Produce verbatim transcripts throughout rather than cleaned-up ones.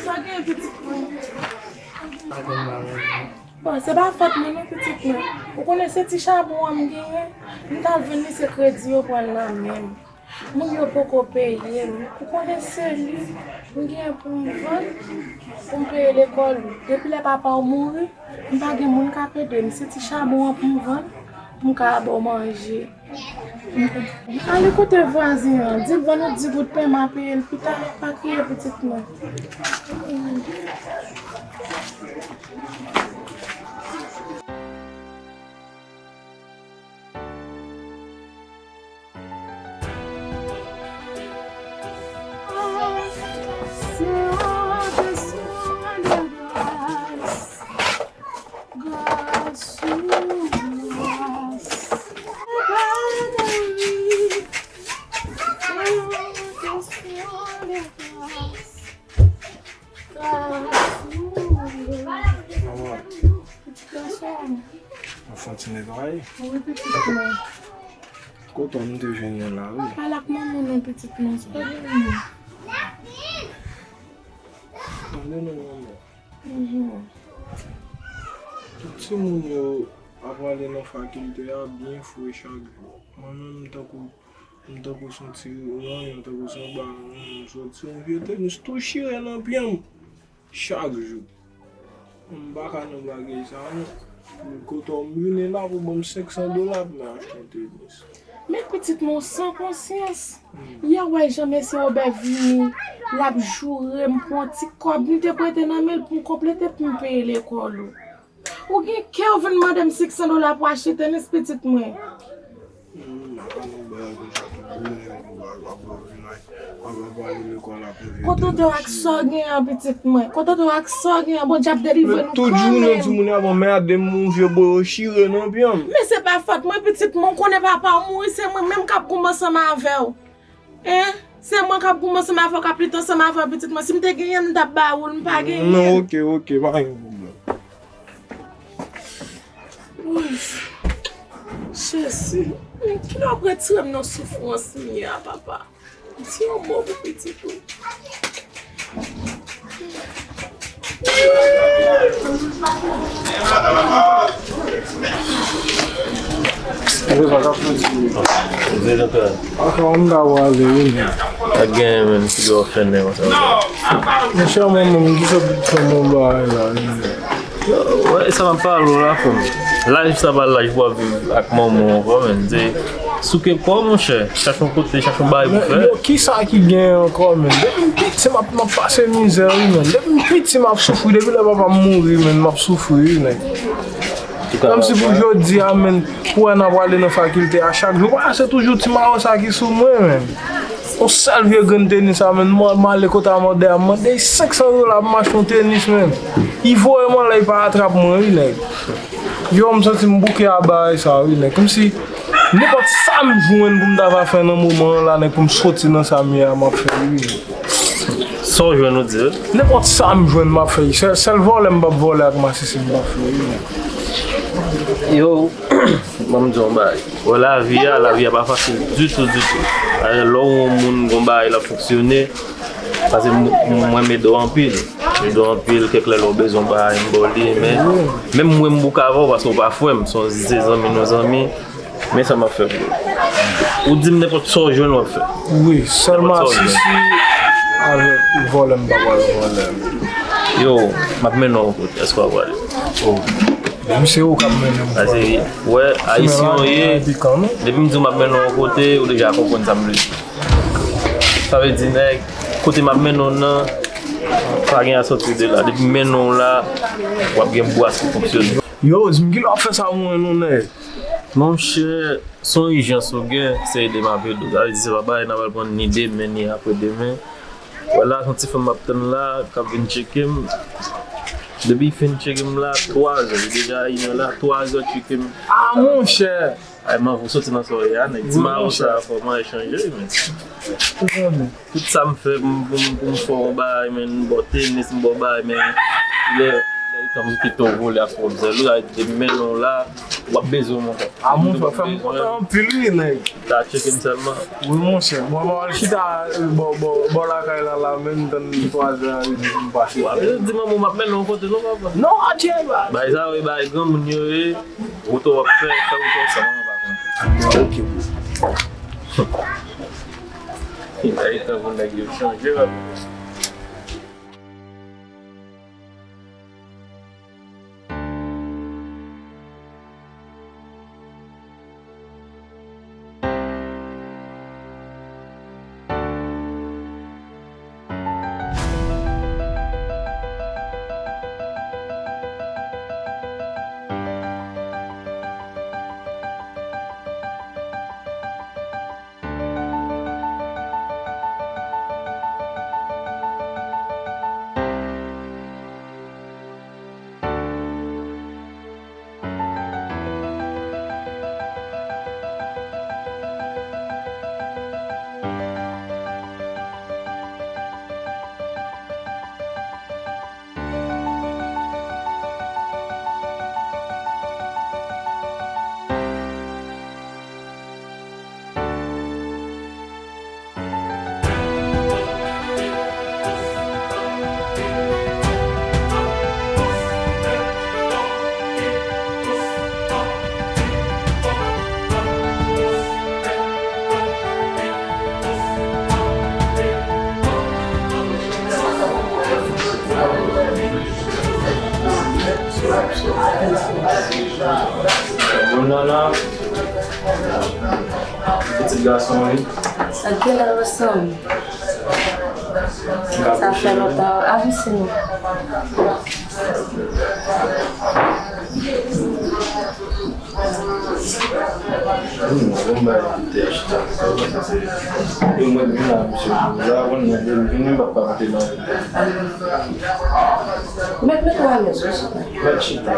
Sa gen pitit mwen. Pa gen bagay. Bon, se pa fòt mwen non, pitit mwen. Ou konnen se ti chabon an m genyen. M t al vann li, se kredi yo pran nan men m. Moun yo poko peye m. Ou konnen se li m genyen pou m vann, pou m peye lekòl ou. Depi lè papa w mouri, m pa gen moun k ap ede m. Se ti chabon an pou m vann, pou m ka ba w manje. Ale kote vwazen an, di l vann ou di goud pen, m a peye l pita, pa kriye pitit mwen. Manman, pitit gason m. Ou fè yon ti netwaye? Wi, pitit mwen. Kote m te jwenn nou la, wi. Al ak manman non, pitit mwen, se pa gen moun. Tande non, manman. Mhm. Tout timoun yo ap ale nan fakilte a byen fre chak jou. Mwen menm, m tankou M tankou se yon ti ranyon, tankou se yon balon, m soti yon vye tenis tou chire nan pye m chak jou. M pa ka nan bagay sa non. Kote w m vini la pou ban m senk san dola pou m achte yon tenis. Men pitit mwen, w san konsyans. Hmm. Yè w wè jan mesye Wobè vini, l ap joure m pou yon ti kòb m te prete nan men l pou m konplete pou m peye lekòl ou. Ou gen kè w vin mande m senk san dola pou achte tenis, pitit mwen? Kote w te wè ak sa w gen an, pitit mwen? Kote w te wè ak sa w gen an? Bondye ap delivre nou kanmenm. Men tout jounen timoun yo ap anmède m, yon vye boyo chire nan pye m. Men se pa fòt mwen, pitit mwen. Ou konnen papa w mouri, se mwen menm k ap goumen ansanm avè w. Hein? Se mwen k ap goumen ansanm avè w, k ap lite ansanm avè w, pitit mwen. Si m te genyen l, m t ap ba ou l, m pa genyen l. Non, oke, oke, pa gen pwoblèm. Woy, Jezi, men kilè w ap retire m nan soufrans m ye a, papa? Di yon mo pou pitit ou. Ak gen menm figi w ap fè nèg konsa. Monchè, mwen menm, ki sòt fè m yon bagay la, wi. Yo, wè, e sa m ap pale w la, frè m. Laj sa pa laj pou w ap viv ak manman w ankò, menn. Se souke kò w, monchè. Chache yon kote, chache yon bagay pou fè. Men, yo, kisa ki gen ankò, menn? Depi m piti, m ap, m ap pase mizè, wi, menn. Depi m piti, m ap soufri. Depi lè papa m mouri, menn, m ap soufri, wi, nèg. Kòmsi pou jodi a, menn, pou wè n ap prale nan fakilte a chak jou. Wè, se toujou ti mawon sa ki sou mwen, menn. Yon sèl vye grenn tenis sa, menn. M, m ale kote a mande a, m mande senk san dola pou m achte yon tenis, menn. Li voye m anlè, li pa atrap mwen, wi, nèg. Yo, m santi m bouke a bagay sa, wi, nèg. Kòmsi nenpòt sa m jwenn pou m ta va fè nan moman an la, nèg, pou m soti nan sa m ye a, m ap fè li, wi, nèg. Sa w jwenn ou di l? Nenpòt sa m jwenn, m ap fè li. Sèl, sèl vòlè m p ap vòlè ak masisi m p ap fè li, wi, nèg. Yo, ban m di w yon bagay. Wè, lavi a, lavi a pa fasil ditou, ditou. Alè, lè w wè yon moun, yon bagay, l ap fonksyone, paske m, m, mwen, m ede w anpil. M ede w anpil, kèk lè, lè w bezwen yon bagay, m ba w li, men menm mwen, m bouke avè w, paske w pa frè m, se yon, se zanmi nou zanmi, men sa m ap fè pou ou. Ou di m nenpòt sa w jwenn, w ap fè. Wi, sèlman si, si avèk vòlè m pa pral vòlè. Yo, m ap mennen w yon kote, èske w ap prale? Oh. Depi se ou k ap mennen m. Paske, wè, ayisyen w ye. Depi m di w m ap mennen w yon kote, ou deja konprann sa m vle di. Sa vle di, nèg, kote m ap mennen w nan, pa gen a sòti de la. Depi m mennen w la, w ap gen bras ki fonksyone. Yo, di m kilè w ap fè sa pou mwen non, nèg. Monchè, se yon ijans ou gen, se ede m ap ede w. Sa vle di se pa bagay n ap al pran ni demen, ni apre demen. Vwala, se yon ti fanm m ap tann la, k ap vin tcheke m. Depi l fin tcheke m la, twa zè, li deja inè la, twa zè tcheke m. Ah, monchè! Ay, m anvi w soti nan sa w ye a, nèg. Ti mawon sa, fò w echanje, men. Ou konnen. Tout sa m fè pou m, pou m, pou m fè w yon bagay, men, m ba w tenis, m ba w bagay, men, lè, lè Sa m kite w vole ak pwòp zèl ou, sa vle di demen non la, w ap bezwen w ankò. A, monchè, fè m kontan anpil, wi, nèg. Ta tcheke m sèlman. Wi, monchè. Mwen, mwen al chita, e, bò, bò, bò lakay la, la, menm tann twa zè a rive pou m pase. W ap di manman w m ap mennen w kote non, papa. Non, atye, ba. Bay sa yo, bay granmoun yo ye. Wout w ap fè, fè wout w sa, manman pa konn. Ok, bro. Bay tan pou nèg yo chanje, papa. Bon nana, pitit gason wi. Sa genlè resanm. Sa fè lontan. Avanse non. Hmm, bon bagay, te achte. Yo, mwen, vin la, misye, la, mwen, vin, vin, vin, papa, te la. Mèt, mèt ou alèz, wi, chita. Mèt chita.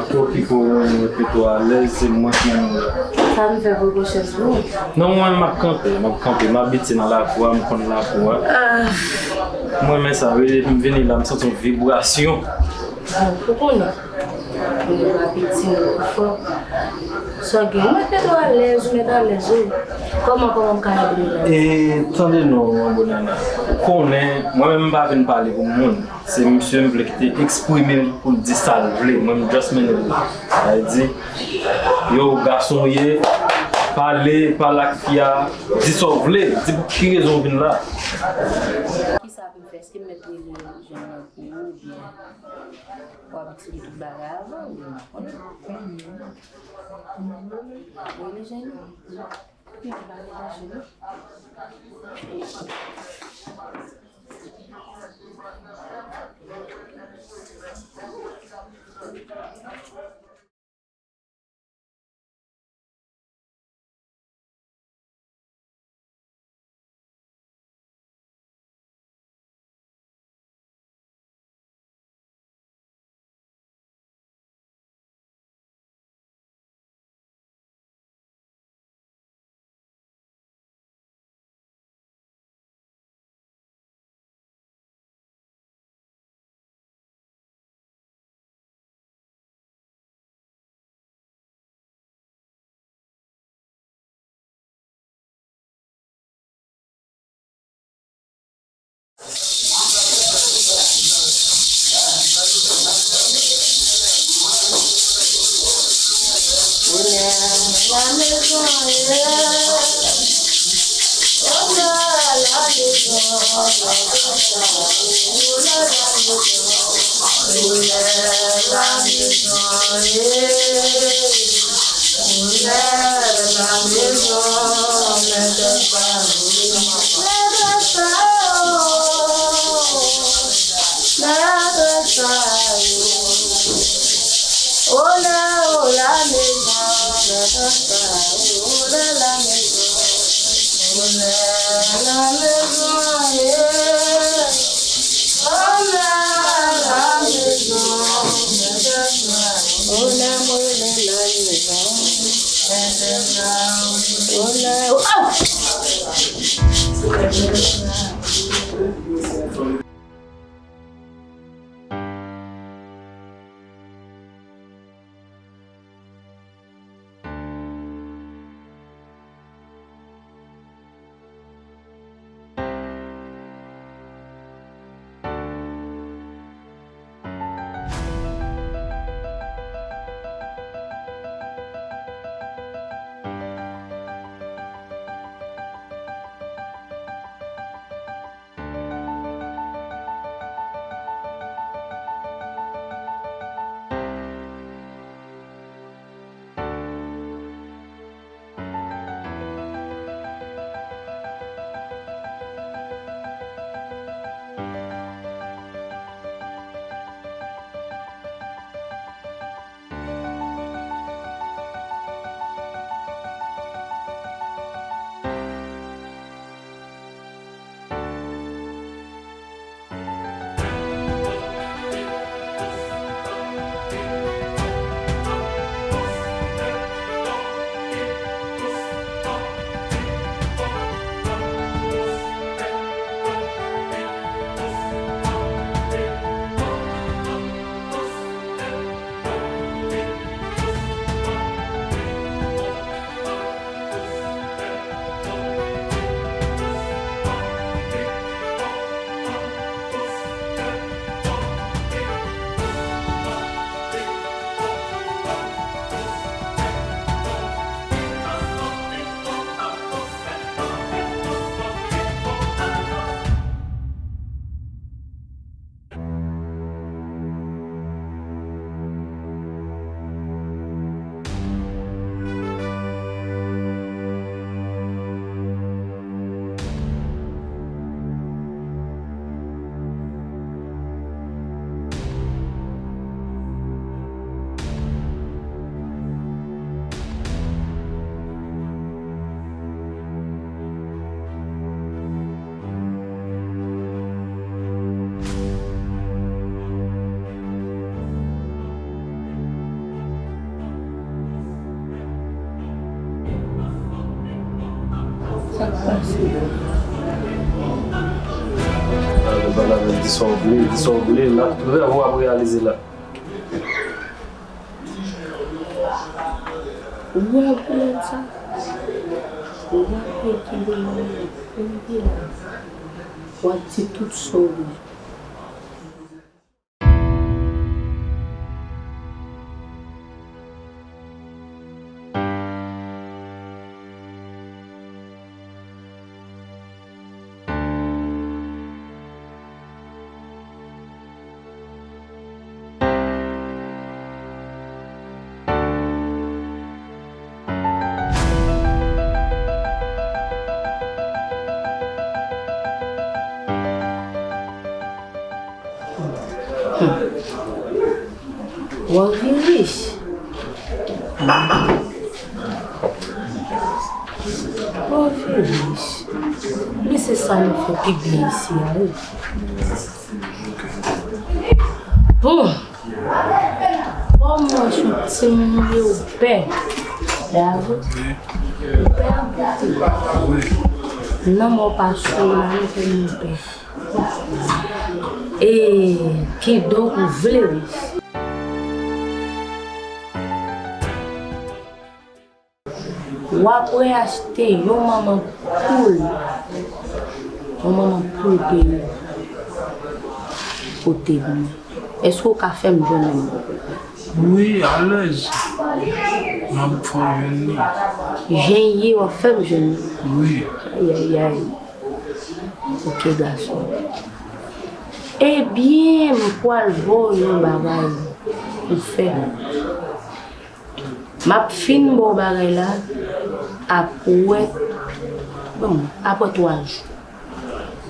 Ou okipe w, mèt ou alèz, se mwen ki menm la. Sa m fè pou gwo chèz pou ou? Non, mwen, m ap kanpe, m ap kanpe. M abitye nan lakou a, m konn lakou a. Ah. M renmen sa, wi, depi m vini la, m santi yon vibrasyon. Bon, ou konnen. Mwen pa piti, mwen pa fò. Sa w gen? Ou mèt, mèt ou alèz, ou mèt alèz, wi. Kòman, kòman m ka ede w la? E, tande non, Bon Nana. Ou konnen, mwen menm m pa vin pale pou moun. Se misye m vle ki te eksprime l pou l di sa l vle. Mwen m just mennen l la. Sa vle di, yo, gason w ye, pale, pale ak fi a, di sa w vle, di pou ki rezon w vin la. Kisa pou m fè? Èske m mèt rele jèn nan pou ou oubyen w ap eksplike tout bagay avan oubyen m pa konnen? Rele jèn nan. Li pa deranje nou. Sa w vle, sa w vle, la, rèv w ap reyalize la. Ou wè goumen sa? Ou wè goumen ki goumen nan premye la. W ap di tout sa w vle. Wa vin rich. Wa vin rich. Men se sa nou fè pi byen isi a, wi. Bon. Kòman yon ti moun yo pè? Davo. Ou pè anpil. Nan mò pa sou la, nou fè nou pè. E kidonk ou vle wi. W ap reyachte yon manman poul, yon manman poul peyi pote pou mwen. Èske w ka fè m jwenn li? Wi, alèz. M ap fè w jwenn li. Jan l ye, w ap fè m jwenn li? Wi. Ayayay. Ok, gason. Ebyen, m pral ba w yon bagay pou fè. M ap fin ba w bagay la, apre, bon, apre twa jou,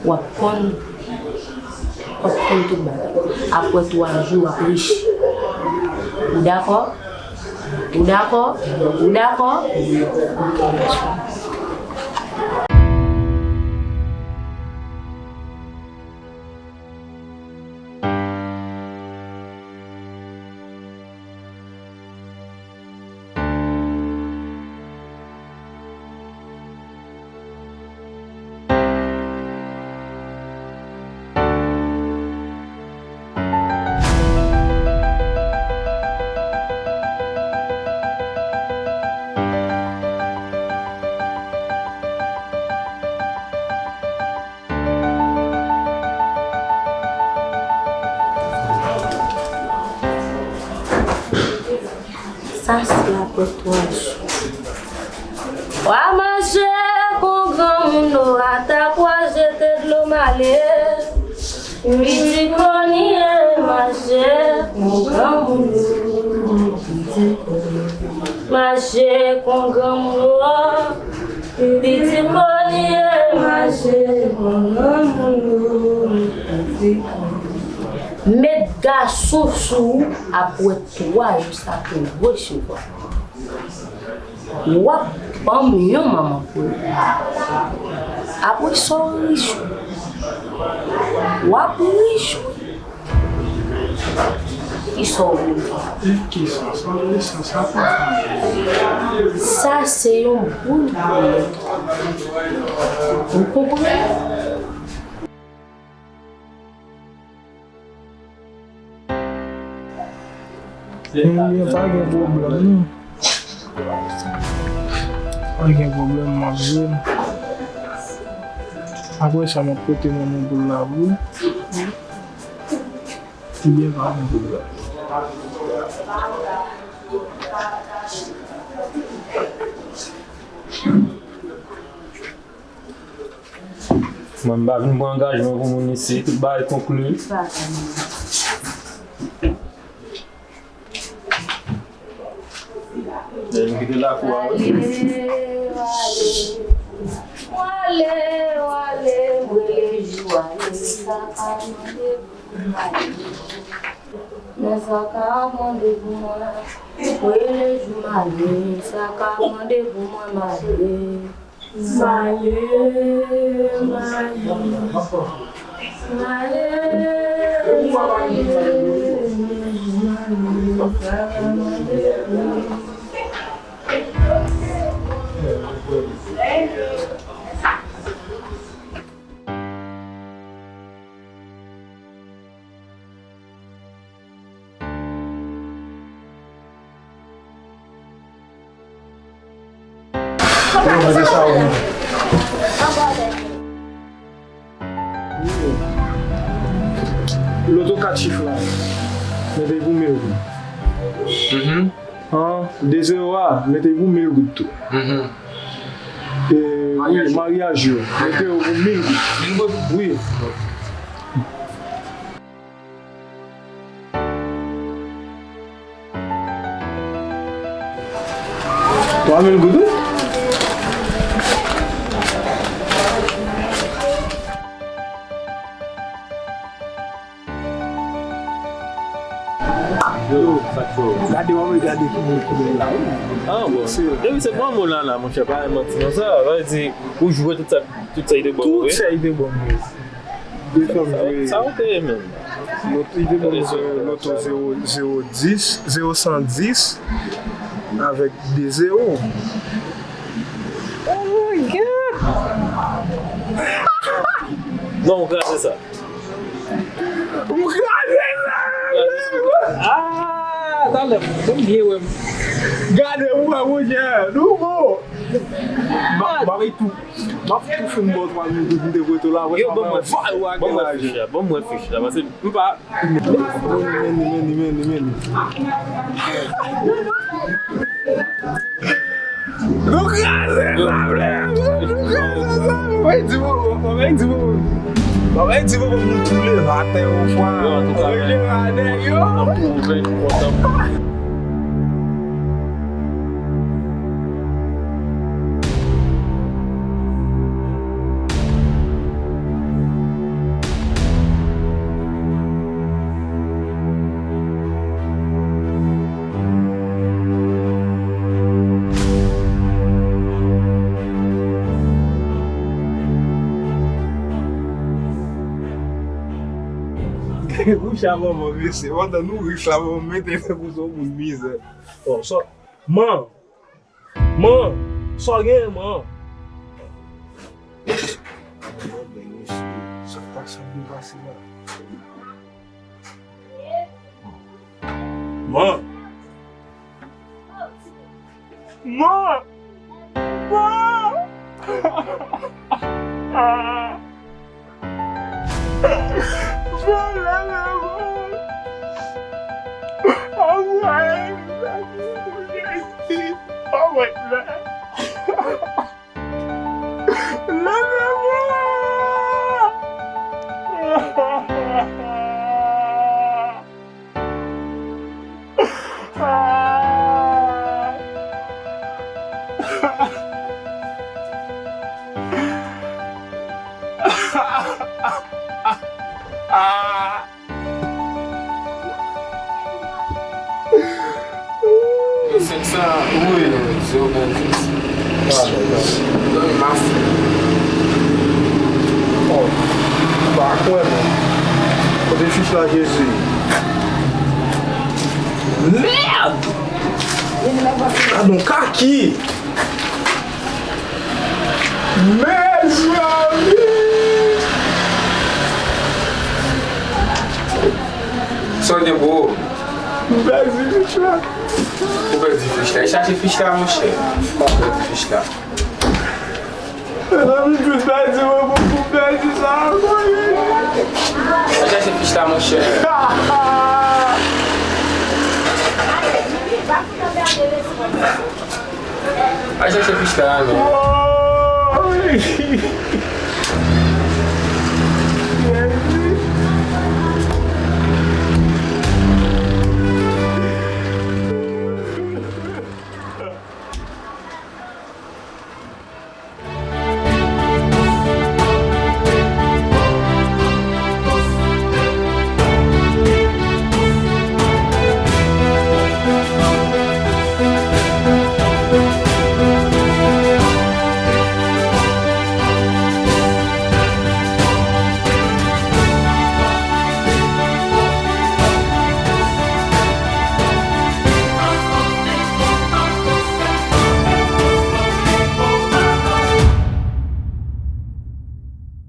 w ap konn, w ap konn tout bagay. Apre twa jou, w ap rich. Ou dakò? Ou dakò? Ou dakò? Ok, mèsi. Sa se apre twa jou. Wa mache kon granmoun, w ata kwa jete dlo male. Piti kònye mache kon granmoun. Mache kon granmoun. Piti kònye mache kon granmoun. Met gason sou ou, apre twa jou sa pou resevwa. W ap ban m yon manman pou l. Apre sa w rich wi. W ap rich wi. Kisa w vle fè? E kisa? Sa w vle sa? Sa pa sa. Sa se yon boul boulèt. Ou konprann? Ebyen, pa gen pwoblèm, non. Pa gen pwoblèm, m ap jwenn. Apre sa, m ap pote manman pou l la pou ou. Ebyen, pa gen pwoblèm. Mwen, m pa vin pran angajman pou moun isi. Tout bagay konkli. Lè nou kite lakou a, wi. Wale, wale, wale, m rele jou ale, sa ka mande pou m ale. Men sa ka mande pou mwen, m rele jou m ale, sa ka mande pou mwen m ale. Male, male, male, male, male, male, male. Yo, mete sa ou. Loto kat chif la, mete pou mil goud. Mhm. An, de zewo a, mete pou mil goud tou. Mhm. E, wi, maryaj yo, mete yo pou mil goud. Mil goud? Wi. Twa mil goud, wi. Yo, sa k fè w? Gade, w ap gade ki moun ki gen la, wi. Ah, bon. Depi se bon moun la, la, monchè, pa manti non, sa, sa vle di, ou jwe tout sa, tout sa ki te bon, wi. Tout sa ki te bon, wi. Sa, sa ou te ye menm? Loto, li te ban m loto zewo, zewo dis, zewo san dis avèk de zewo. Oh my God! Non, ou kraze sa. Ou kraze sa! Ah! Talè, m byen wè m. Gade, ou wè, monchè, nou bon! M ap, m ap tou. M ap tou fin ba w twa mil goud m te prete w la, apre sa, ban mwen fich la, ban mwen fich la, ban mwen fich la, paske m pa. Meni, meni, meni, meni, meni. Nou kraze sa, frè! Nou kraze sa! Mwen di, mwen, mwen di, mwen, mwen di, mwen, mwen moun tou leve atè yon fwa. Yo, an tou ka, rejera nèg yo. Mwen twouve m kontan. Kouch a manman mesye, pandan nou ris la, manman mete nan kouch yon moun mizè. Bon, sò, man, man, sa w genyen, man? Sa pa sanble pase la. Man. Man. Man. Senk san, wi, zewo ven sis. Dòmi maf. Oh, m pa kwè, non. Kote fich la, Jezi? Mèd! Gadon kaki! Mezanmi! Sa w gen pou ou? M pèdi fich la. Ou pèdi fich la? E chache fich la, monchè. Ou pèdi fich la. Mezanmi, tout pèdi, mwen, pou, pou pèdi sa, mwen. Al chache fich la, monchè. Al chache fich la, non.